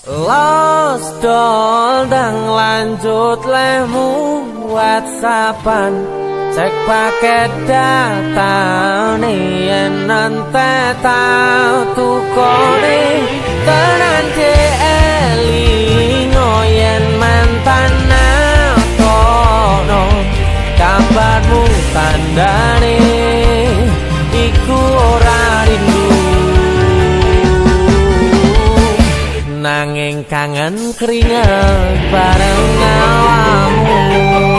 Los dol dang lanjut lehmu whatsappan, cek paket data yen nante tau tukone tenan elingo yen mantan natono kabarmu tandane iku ora rindu nanging kangen keringet bareng awamu.